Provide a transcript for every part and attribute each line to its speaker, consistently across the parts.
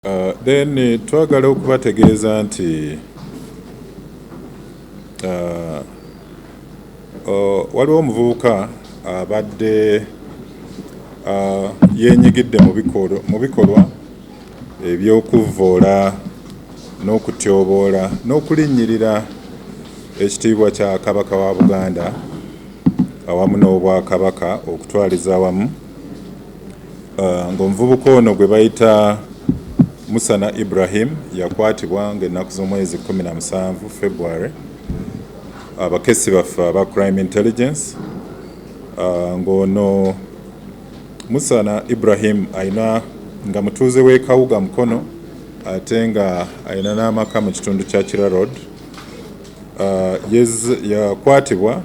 Speaker 1: Then twagala okubategeeza nti waliwo omuvubuka abadde yenyigidde mu bikolwa eby'okuvvoola n'okutyoboola n'okulinnyirira ekitiibwa kya Kabaka wa Buganda awamu n'Obwakabaka okutwaliza awamu, ng'omuvubuka ono gwe bayita Musana Ibrahim yakwatibwa ng'ennaku z'omwezi 17 February abakesi baffe aba Crime Intelligence, ng'ono Musana Ibrahim ayina nga mutuuze w'e Kawuga Mukono, ate nga ayina n'amaka mu kitundu kya Kira Road. Yakwatibwa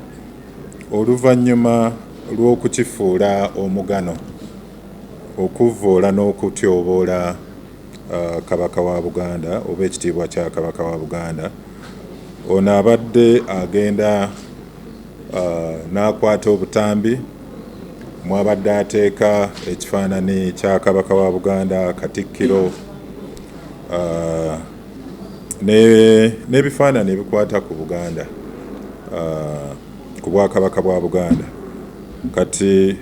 Speaker 1: oluvannyuma lw'okukifuula omugano okuvvoola n'okutyoboola Kabaka wa Buganda oba ekitiibwa kya Kabaka wa Buganda. Ono abadde agenda n'akwata obutambi mwabadde ateeka ekifaananyi kya Kabaka wa Buganda, Katikkiro, n'ebifaananyi ebikwata ku Buganda, ku Bwakabaka bwa Buganda. Kati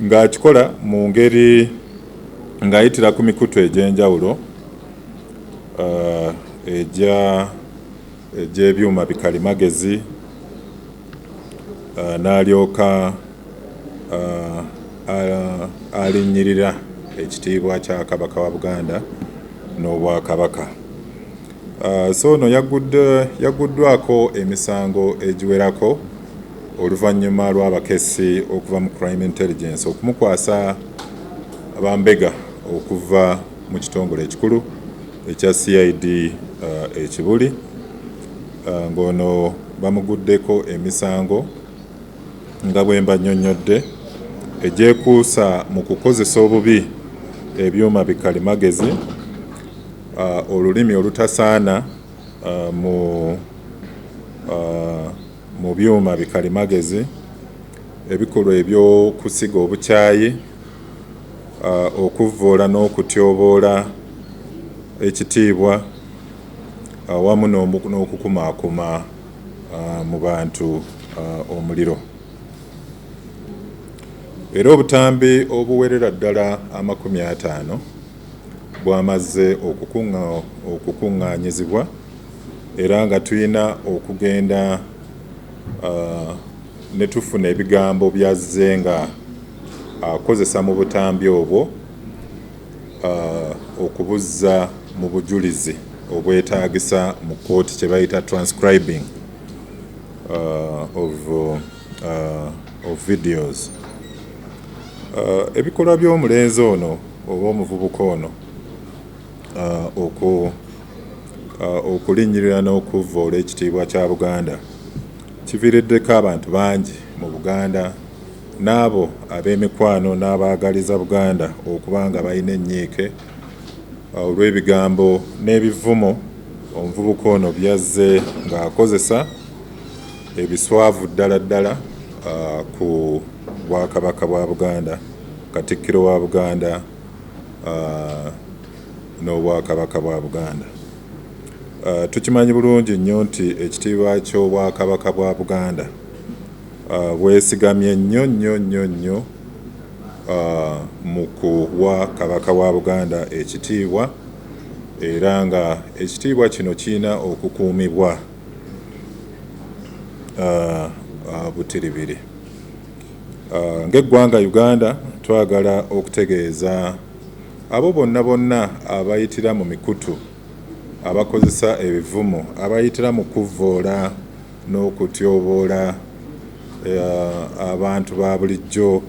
Speaker 1: ng'akikola mu ngeri ng'ayitira ku mikutu egy'enjawulo egy'ebyuma bikalimagezi, n'alyoka alinnyirira ekitiibwa kya Kabaka wa Buganda n'Obwakabaka. So ono yagguddwako emisango egiwerako oluvannyuma lw'abakessi okuva mu Crime Intelligence okumukwasa bambega okuva mu kitongole ekikulu ekya CID e Kibuli, ng'ono bamuguddeko emisango nga bwe mbannyonnyodde egyekuusa mu kukozesa obubi ebyuma bikalimagezi, olulimi olutasaana mu byuma bikalimagezi, ebikolwa eby'okusiga obukyayi, okuvvoola n'okutyoboola ekitiibwa, awamu n'okukumaakuma mu bantu omuliro. Era obutambi obuwerera ddala 50 bwamaze okukuŋŋaanyizibwa, era nga tulina okugenda ne tufuna ebigambo byazze nga akozesa mu butambi obwo okubuzza mu bujulizi obwetaagisa mu kkooti, kye bayita transcribing of videos. Ebikolwa by'omulenzi ono oba omuvubuka ono okulinnyirira n'okuvvoola ekitiibwa kya Buganda kiviiriddeko abantu bangi mu Buganda n'abo ab'emikwano n'abaagaliza Buganda okuba nga balina ennyiike olw'ebigambo n'ebivumo omuvubuka ono byazze ng'akozesa ebiswavu ddala ddala ku Bwakabaka bwa Buganda, Katikkiro wa Buganda n'Obwakabaka bwa Buganda. Tukimanyi bulungi nnyo nti ekitiibwa ky'Obwakabaka bwa Buganda bwesigamye nnyo nnyo nnyo nnyo mu kuwa Kabaka wa Buganda ekitiibwa, era nga ekitiibwa kino kirina okukuumibwa butiribiri. Ng'eggwanga Uganda, twagala okutegeeza abo bonna bonna abayitira mu mikutu, abakozesa ebivumo, abayitira mu kuvvoola n'okutyoboola abantu ba bulijjo,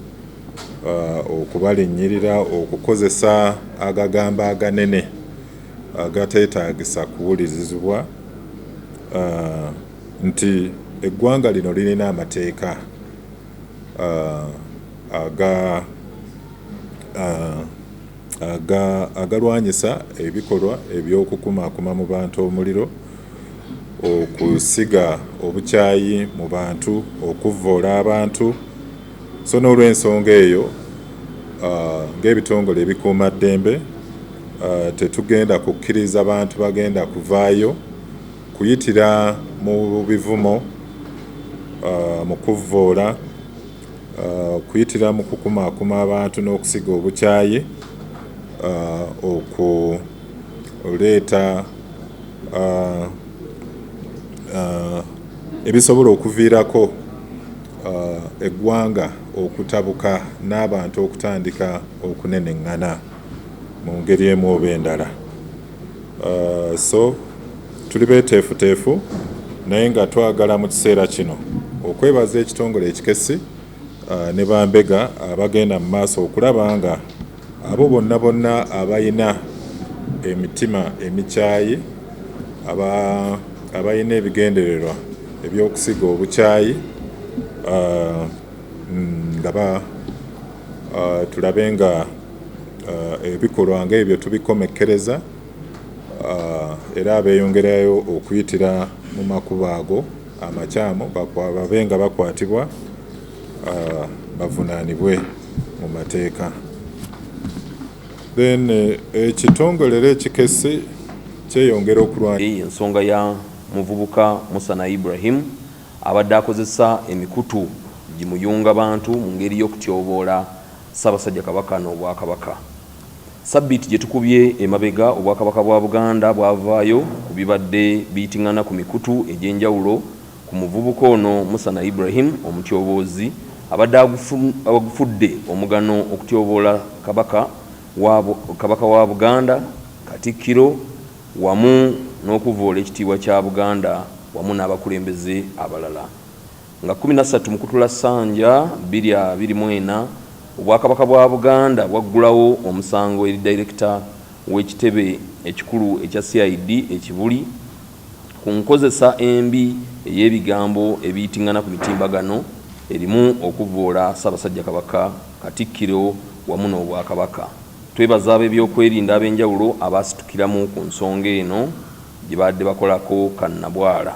Speaker 1: okubalinnyirira, okukozesa agagambo aganene agateetaagisa kuwulirizibwa, nti eggwanga lino lirina amateeka agalwanyisa ebikolwa eby'okukumaakuma mu bantu omuliro, okusiga obukyayi mu bantu, okuvvoola abantu. So n'olw'ensonga eyo, ng'ebitongole ebikuumaddembe Tetugenda kukkiriza bantu bagenda kuvaayo kuyitira mu bivumo, mu kuvvoola, kuyitira mu kukumaakuma abantu n'okusiga obukyayi, okuleeta ebisobola okuviirako eggwanga okutabuka n'abantu okutandika okuneneŋŋana mu ngeri emu oba endala. So tuli beeteefuteefu, naye nga twagala mu kiseera kino okwebaza ekitongole ekikesi ne bambega abagenda mu maaso okulaba nga abo bonna bonna abalina emitima emikyayi, abalina ebigendererwa ebyokusiga obukyayi, nga tulabe nga ebikolwa ng'ebyo tubikomekkereza, era abeeyongerayo okuyitira mu makubo ago amakyamu babe nga bakwatibwa, bavunaanibwe mu mateeka. Then ekitongole era ekikesi kyeyongera okulwanya
Speaker 2: ensonga ya muvubuka Musana Ibrahim abadde akozesa emikutu gimuyunga bantu mu ngeri y'okutyoboola Ssaabasajja Kabaka n'Obwakabaka. Ssabbiiti gye tukubye emabega, Obwakabaka bwa Buganda bwavaayo ku bibadde biyiting'ana ku mikutu egy'enjawulo ku muvubuka ono Musana Ibrahim omutyoboozi abadde agufudde omugano okutyoboola Kabaka Kabaka wa Buganda, Katikkiro wamu n'okuvvoola ekitiibwa kya Buganda wamu n'abakulembeze abalala. Nga 13 Mukutula Ssanja 2024, Obwakabaka bwa Buganda bwaggulawo omusango eri Dayirekita w'ekitebe ekikulu ekya CID e Kibuli ku nkozesa embi ey'ebigambo ebiyiting'ana ku mitimbagano erimu okuvvoola Ssaabasajja Kabaka, Katikkiro wamu n'Obwakabaka. Twebaza ab'ebyokwerinda ab'enjawulo abaasitukiramu ku nsonga eno gye baadde bakolako kannabwala.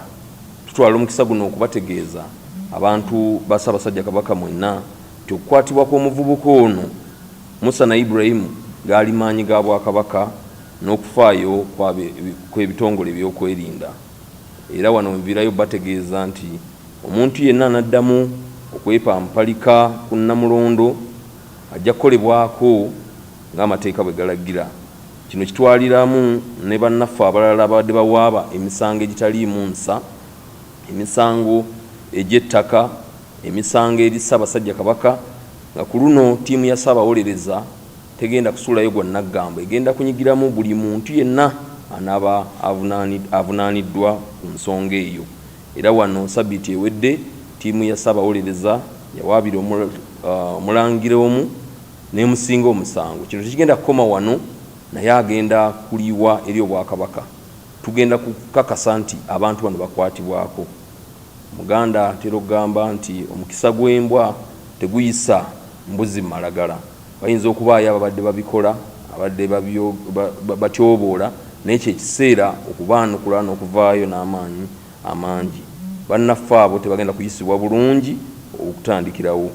Speaker 2: Tutwala omukisa guno okubategeeza abantu ba Ssaabasajja Kabaka mwenna nti okukwatibwa kw'omuvubuka ono Musana Ibrahim gaali maanyi ga Bwakabaka n'okufaayo kw'ebitongole ebyokwerinda. Era wano wenviirayo obategeeza nti omuntu yenna anaddamu okwepampalika ku Nnamulondo ajja kukolebwako ng'amateeka bwe galagira. Kino kitwaliramu ne bannaffe abalala ababadde bawaaba emisango egitaliimu nsa, emisango egy'ettaka, emisango eri Ssaabasajja Kabaka nga ku luno ttiimu ya Ssaabawolereza tegenda kusuulayo gwa nnaggamba, egenda kunyigiramu buli muntu yenna anaaba avunaaniddwa ku nsonga eyo. Era wano sabiiti ewedde ttiimu ya Ssaabawolereza yawaabira Omulangira omu n'emusinga omusango. Kino tekigenda kukoma wano naye agenda kuliwa eri Obwakabaka. Tugenda kukakasa nti abantu bano bakwatibwako. Omuganda atera okugamba nti omukisa gw'embwa teguyisa mbuzi mu malagala. Wayinza okubaayo ababadde babikola, abadde batyoboola naye kye kiseera okubaanukula n'okuvaayo n'amaanyi amangi. Bannaffe abo tebagenda kuyisibwa bulungi okutandikirawo.